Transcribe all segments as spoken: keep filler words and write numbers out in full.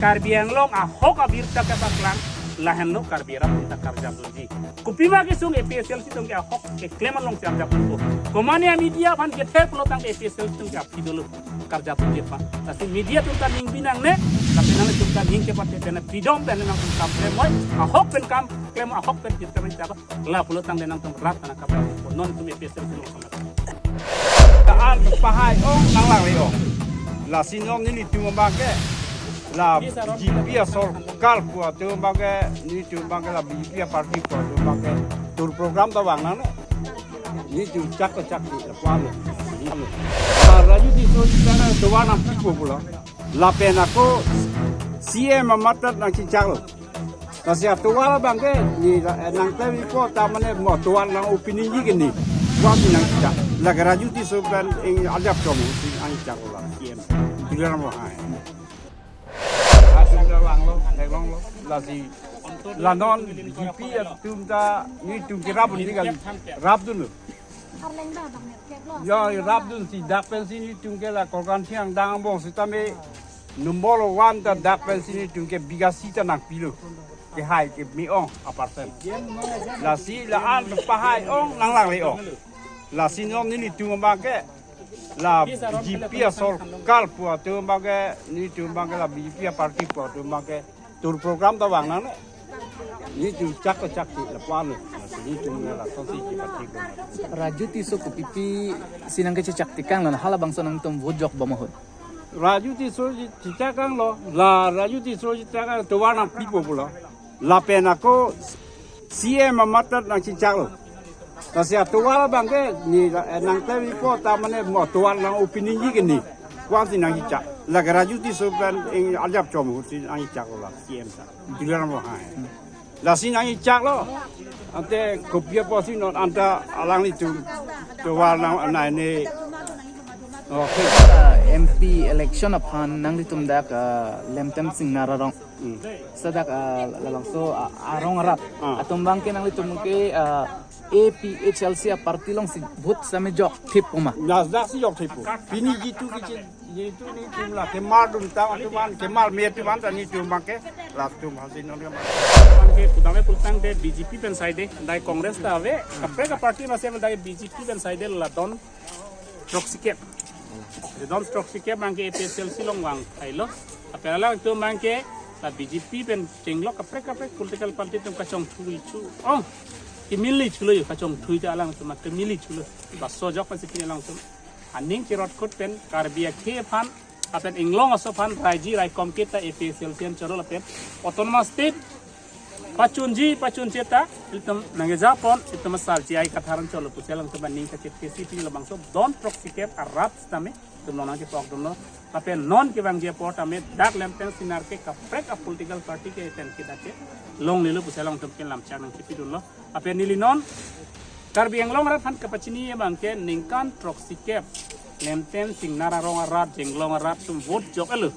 Karbi Anglong ahok abirta kapaklang, lahenlo Karbi arat ta karjap dunji. Kopima kesung A P H L C atum ke ahok keklem along si arjap dunpo. Komane media aphan kethe pulo tangte A P H L C atum ke aphi dolo karjap dunji aphan. Lasi media atum ta ning binong ne, tapi nanglitum ta ning kepathe pen pidom pen nangtum kam klem moi, ahok pen kam klem, ahok pen kita pen chaba. La pulo tangte nangtum rat anak kapal. Non tum A P H L C atum. An pahai ong nanglang le ong. Lasi non nelitum abang ke la B J P asorkar pu atum abang ke, nelitum abang ke la B J P aparty pu atum abang ke tour program ta vang nang ne. Nelitum chak ta chak di la puan lo. La Raju Tisso chitha na tovar nangpipo pulo. Lapen ako C M amat ta nangchichak lo. Lasi atovar abang ke ni la, eh, nangklem ipo ta mane mo tovar nang opinion ji ke ni. Wa si nangchichak. La Raju Tisso pen ing ajap chomu si nangchichak lo la C M. Tuliram Ronghang. Atum ta vanglo, theklonglo. Lasi la non B J P atum ta nelitum ke rap ni kali. Rap dunlo. Ya, rap dun si dak pensi nelitum ke la Korkan Thiang dang angbong sitame number one ta dak pensi nelitum ke bigasi ta nangpilo. Kehai ke me-ong aparsen. Lasi la an pahai ong nanglang le ong. Lasi non nelitum abang ke la B J P asorkar pu atum abang ke, nelitum abang ke la B J P aparty pu atum abang ke tour program ta vang nang ne. Nelitum chak ta chak di la puan lo. Nelitum la sosi ki party ko. Raju Tisso kopipi si nangkechechak tekang lo, halabangso nangtum vote jok bom ahut. Raju Tisso chichak kang lo. La Raju Tisso chichak kang tovar nangpipo pulo. Lapen ako C M amat ta nangchichak lo. Lasi atovar abang ke ni la, eh, nangklem ipo ta mane mo tovar nang opinion ji ke ni. Wa si nangchichak. La Raju Tisso pen ing ajap chomu si nangchichak lo la C M ta. Tuliram Ronghang. Lasi nangchichak lo. Ante kopi apotsi non anta alanglitum tovar nang anai ne. Okay. Ah, M P election aphan nanglitum dak, ah, Lemtem Singnar arong. Hmm. Seta dak, ah, labangso, ah, arong arat. Ah. Atum abang ke nanglitum ke, ah, A P H L C aparty along si vote same jokthip pu ma? Nasdak si jokthip pu. Pini jitu kichi, jitu nelitum la kemar dum ta atum an, kemar me atum an ta nelitum abang ke, latum hasin non kemar. Abang ke pudam ke pulotangte B J P pen side, dai Congress ta ave, kaprek aparty masi dai B J P pen side la don throksi kep. Don throksi kep abang ke A P H L C along vang thailo. Lapen alangtum abang ke la B J P pen chenglok kaprek kaprek political party atum kachongthui chu. Oh, kemili chulo yo, kachongthui ta alangtum kemili chulo. Laso ajok pensi pini alangtum aning cherot kut pen Karbi akhei aphan, lapen inglong aso aphan, raiji raikom kita A P H L C an choro lapen autonomous state pachunji pachunche ta ilitum nangkejapon, ilitum asarji ai katharan cholo pusi alangtum aning kachit kesi pini labangso don throksi kep arat sitame itum along nangkepok dunlo. Lapen non kevangji apot tame dak Lemtem Singnar ke kaprek a political party ke pen kita ke longlelo pusi alangtum ke lamchak nangkepi dunlo. Lapen neli non Karbi Anglong arat aphan kapachini abang ke ningkan throksi kep Lemtem Singnar arong arat, Jenglong arat atum vote jok-etlo.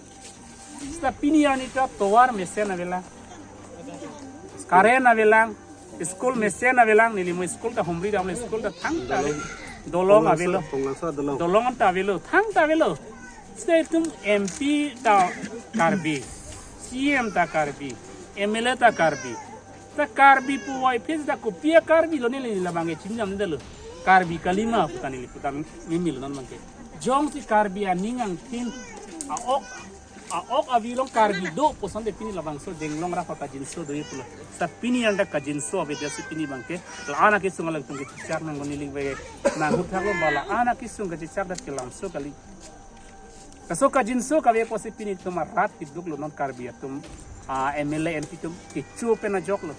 Seta pini arni ta tovar mesen avelang, current avelang, school mesen avelang, neli mo school ta Humri damlo, school ta thangta ave. Dolong avelo. Ponglaso dolong. Dolong ta avelo, thangta avelo. Seta itum M P ta Karbi, C M ta Karbi, M L A ta Karbi. Ta Karbi puvoiphit ta kopi a-Karbi lo, neli labang ke chinidamdetlo. Karbi kalima pu ta neli puta mimil non abang ke. Jongsi Karbi aning angthin a-ok, a-ok avi along Karbi do pu asonte pini labangso Jenglong arat kajinso do pulo. Seta pini anta kajinso avedetsi pini abang ke la-an akesung alangtum kechechak nang neli ve nang huthak lo ba la-an akesung kechechak det ke lamso kali. Laso kajinso kave apotsi pini itum arat keduk lo non Karbi atum, ah, M L A M P atum kecho pen ajok lo.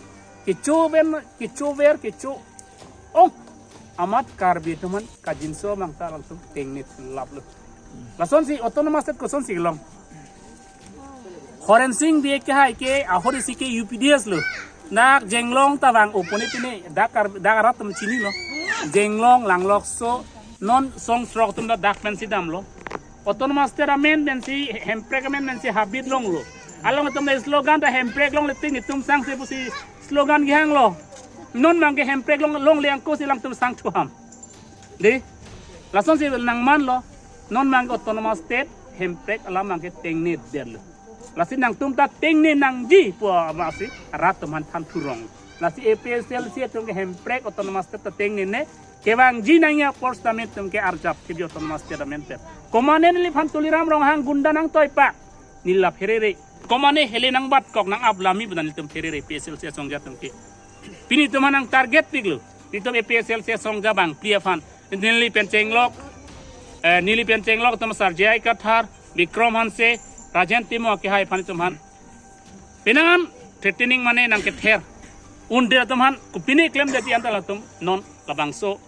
Kecho pen, kechover, kecho-ong amat Karbi atum aphan kajinso abang ta alangtum tengnit lap lo. Lasonsi autonomous state kosonsi long? Horensing Bey kehai ke ahorisi ke U P D S lo. Dak Jenglong ta vang opone pine dak Kar-, dak arat atum chinilo. Jenglong, Langlokso, non song throk atum ta dak pensi damlo. Autonomous state amen pensi, hemprek amen pensi habit longlo. Alangtum slogan ta hemprek longle ting itum sangse pusi slogan kehanglo. Non abang ke hemprek long, longle angkosi alangtum sangthu ham. Dei, lasonsi nangmanlo, non abang ke autonomous state, hemprek alam abang ke tengnedetlo. Lasi nangtum ta tengne nangji pu amatsi rat atum aphan than thurong. Lasi A P H L C atum ke Hemprek Autonomous State ta tengnene, kevangji nangji apor sitame itum ke arjap kebi Autonomous State amen te. Komane neliphan Tuliram Ronghang gunda nangtoipak, neli la pherere. Komane hele nangbat kok nang-ap lami budan itum pherere A P H L C asongja atum ke. Pini itum aphan nang target piklo. Itum A P H L C asongja bangphli aphan. Neli pen chenglok, eh, neli pen chenglok atum sar J I Kathar, Bikram Hanse, Rajen Timung akehai aphan itum aphan. Penang an threatening mane nangkether. Unde atum aphan kopine klemdet anta latum non labangso.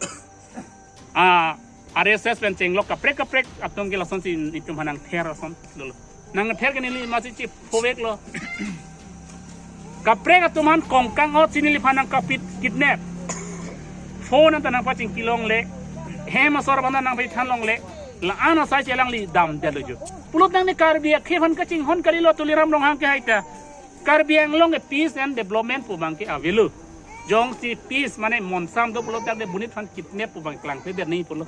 Ah, R S S pen chenglok kaprek kaprek atum ke lasonsi itum aphan nangther ason dolo. Nangther ke neli masi chiphoveklo. Kaprek atum aphan kongkang ot si neliphan nangkapit kidnap. Phone anta nangpachingki longle. Hem asor abang nangpathan longle. La-an asai si alangli damdetlo jo. Pulotangte Karbi akhei aphan kachinghon kalilo Tuliram Ronghang akehai ta. Karbi Anglong ke peace and development pu abang ke avelo. Jongsi peace mane monsam do pulotangte bunit aphan kidnap pu abang klangkledet nangji pulo.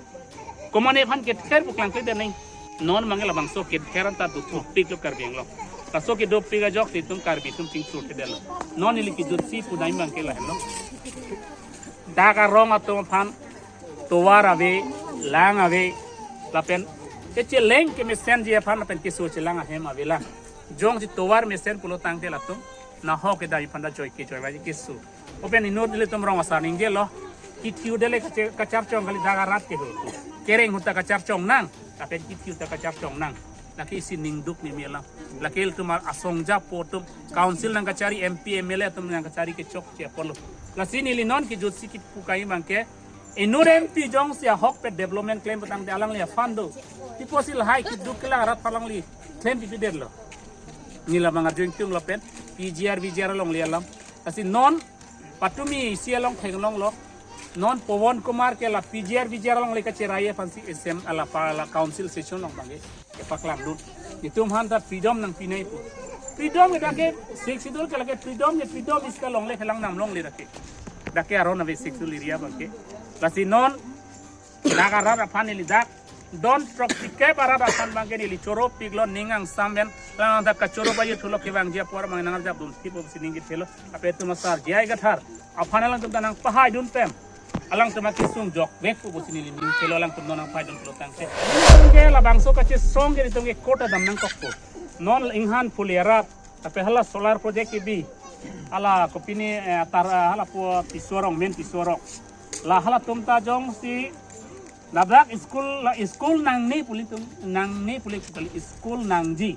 Komane aphan kether pu klangkledet nangji. Non abang ke labangso kether anta dopiklo Karbi Anglong. Laso kedopik ajoksi itum Karbi atum chingthurdetlo. Non neli kejutsi pu dai abang ke lahenlo. Dak arong atum aphan tovar ave, lang ave, lapen kecheleng kemesenji aphan lapen keso chelang ahem avelang. Jongsi tovar mesen pulotangte latum nahok kedam aphan ta joi ke joi vaji keso. Lapen inut ilitum rong asar ningjelo. Kethe ahut le kache-, kacharchong kali, dak arat ke ahut. Kereng ahut ta kacharchong nang, lapen kethe ahut ta kacharchong nang. Lake isi ningduk ni melang. Lake ilitum asongja apo atum, council nangkachari, M P, M L A atum nangkachari kechokche apotlo. Lasi neli non kejutsi kipu kai abang ke, inut M P jongsi ahok pen development klem pulotangte alangli aphan do. Tipo si lahai keduk kelang arat aphan alangli klem pipedetlo. Neli labang arju ingtunglo pen, P G R, V G R alongle alam. Lasi non patumi isi along theklonglo. Non Pawan Kumar ke la P G R, V G R alongle kacherai aphansi S M ala pa ala council session along abang ke kepaklangdun. Itum aphan ta freedom nangpinai pu. Freedom ke dak ke Sixth Schedule ke lake freedom ke freedom iska longle kelang nam longle dak ke. Dak ke aron ave Sixth Schedule area abang ke. Lasi non dak arat aphan neli dak don throksi kep arat aphan abang ke neli choropiklo ning angsam pen. Lang dak kachoro bayu thulo kevangji apor abang nang arjapdun thipo si ning kethelo. Lapen itum asar J I Kathar aphan alangtum ta nangpahaidun pen, alangtum akesung jokvek pu pusi neli ning kethelo, alangtum non nangpahaidun pulotangte. Itum ke labangso kachesong ke itum ke court adam nangkokpo. Non inghan phuli arat, lapen hala solar project kebi, hala kopine, eh, tar, eh, hala pu Tisso arong, main Tisso arong. La halatum ta jongsi ladak school, la school nangne pu ilitum, nangne pu ili school nangji.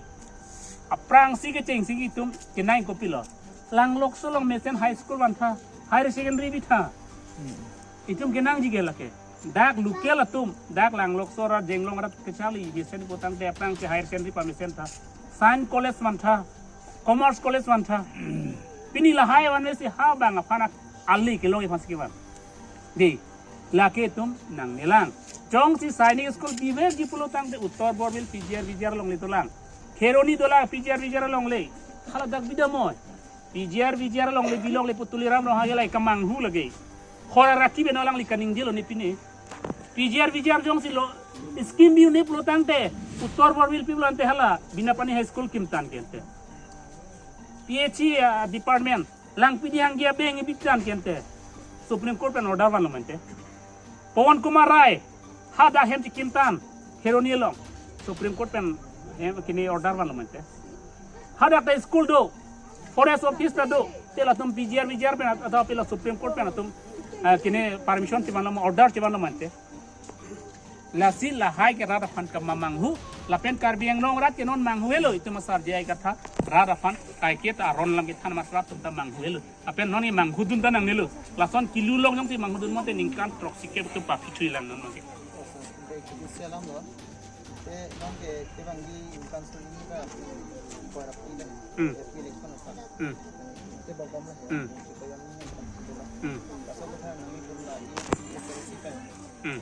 Aphrangsi kechengsi itum kenang kopilo. Langlokso along mesen high school vantha, higher secondary bitha. Itum kenangji ke lake. Dak local atum, dak Langlokso arat, Jenglong arat kacharli mesen pulotangte aphrangsi higher secondary pamesenha. Science college vantha, commerce college vantha. Pini lahai vanvesi ha abang aphan ali kelong aphansi kevan. Dei, lake itum nangnelang. Jongsi Sainik School bivekji pulotangte Uttor Borbil P G R V G R alongle dolang. Kheroni dolang P G R V G R alongle. Hala dak bidamoi. P G R V G R alongle bilongle pu Tuliram Ronghang ke lahai kemanghu lake. Hor araki pen alangli kaningjelo ne pine. P G R V G R jongsi lo scheme bi-un-e pulotangte Uttor Borbil pi pulotangte hala Binapani High School kimtan kente. P H E, ah, department. Langpidi hangge abeng ibiktan kente. Supreme Court pen order vanlo mante. Pawan Kumar Rai, hadak hem chikimtan, Kheroni along. Supreme Court pen hem kini order vanlo mante. Hadak ta school do, forest office ta do, te latum P G R, V G R pen at-, atau pila Supreme Court pen atum, eh, kini permission chivanlo, order chivanlo mante. Lasi lahai ke rat aphan kemamanghu, lapen Karbi Anglong arat ke non manghu helo, itum asar J I Kathar, rat aphan, kaike ta aron alam kethan amat rat atum ta manghu helo. Lapen non ke manghudun ta nangnelo. Lason kilu long jongsi manghudun mote ningkan throksi kep atum papithui lang non ke. Te non ke kevangji inkan suri ni ka koira pina. Hmm. Election apa? Hmm. Te bagam lah ya. Hmm. Kita yang ini kan sudah. Hmm. Asal kita yang ini pun lagi. Hmm.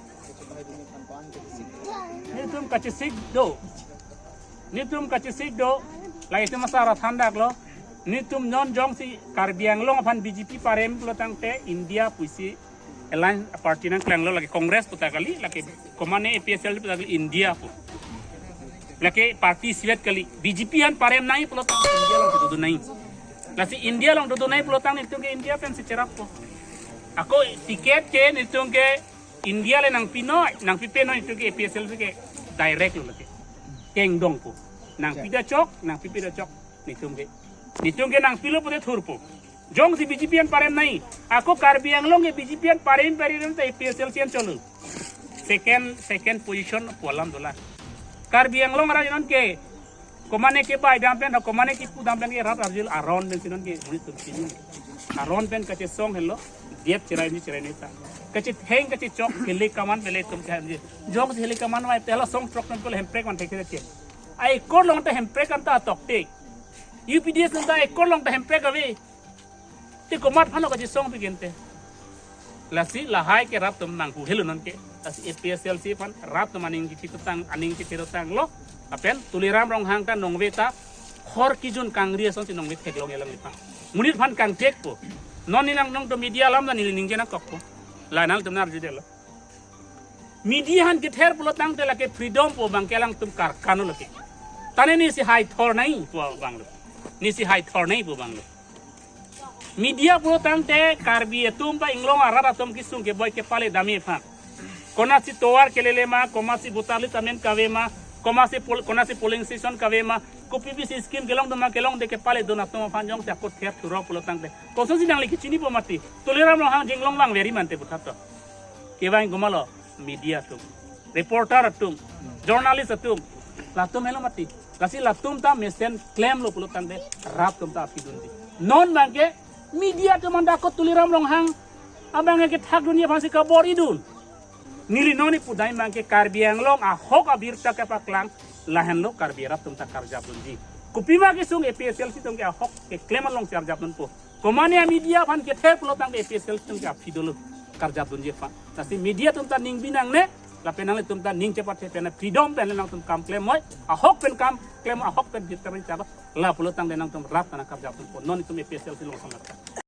Netum kachesik do. Netum kachesik do. La itum asar arat thandaklo. Netum non jongsi Karbi Anglong aphan B J P parem pulotangte India pusi alliance party nangklanglo, lake Congress puta kali, lake komane A P H L C puta kali, India pu. Lake party sivet kali. B J P aphan parem nangji pulotangte India along dodun nangji. Lasi India along dodun nangji pulotangte nelitum ke India pensi cherappo. Ako ticket ke nelitum ke India le nangpi noi, nangpipe noi, nelitum ke A P H L C ke direct lo lake. Kengdongpo. Nangpi ta chok, nangpipe ta chok, nelitum ke. Nelitum ke nangpilo pute thurpo. Jongsi B J P aphan parem nangji. Ako Karbi Anglong ke B J P aphan parem parem ta A P H L C an cholo. Second, second position pu alam dolang. Karbi Anglong arat non ke komane kebai dam pen, komane kepu dam pen ke rat arjil aron pensi non ke monit atum chini. Aron pen kachesong henlo, diep cherai ni cherai ni ta. Kachetheng kachechok, hili kaman pele atum ke henji. Jongsi hili kaman mai pela song throk non pele hemprek man thek thek. Ai kor along ta hemprek anta tokte. U P D S anta ai kor along ta hemprek ave. Te komat aphan lo kachesong pi gente. Lasi lahai ke rat atum nanghuhelo non ke. Lasi A P H L C aphan rat atum aning kechetong, aning kechetonglo. Lapen Tuliram Ronghang ta nongve ta hor kejun kangri asonsi nongve theklong elang lipang. Monit aphan kangthekpo. Non neli nangtum media alam ta neli ningje nangkokpo. La nangtum arjudetlo. Media aphan kether pulotangte lake freedom pu abang ke alangtum karkan lo lake. Tane neli si hai thor nangji pu abang lo. Neli si hai thor nangji pu abang lo. Media pulotangte Karbi atum ba Anglong arat atum kesung keboi kepale dam aphan. Konatsi tovar kelele ma, konatsi voter list amend kave ma, konatsi pol-, konatsi polling station kave ma, kopi pisi scheme kelong doma kelongde kepaledun atum aphan jongsi ako ther thurok pulotangte. Kosonsi nangli kechinipo mati. Tuliram Ronghang jinglong vangveri mante puthot to. Kevang komatlo media atum, reporter atum, journalist atum, latum helo mati. Lasi latum ta mesen klemlo pulotangte rat atum ta apidunji. Non abang ke media atum anta ako Tuliram Ronghang abang ke thakdunji aphansi kabor-idun. Neli non neli pudam abang ke Karbi Anglong ahok abirta kepaklang lahenlo Karbi rat atum ta karjapdunji. Kopima kesung A P H L C atum ke ahok keklem alongsi arjapdunpo. Komane media aphan kether pulotangte A P H L C atum ke aphi dolo karjapdunji aphan. Lasi media atum ta ning binong ne, lapen nanglitum ta ning chepathe pen freedom pen nangtum kam klem moi, ahok pen kam klem, ahok pen bit kami chaba, la pulotangte nangtum rat ta nangkarjapdunpo, non nelitum A P H L C along sangat.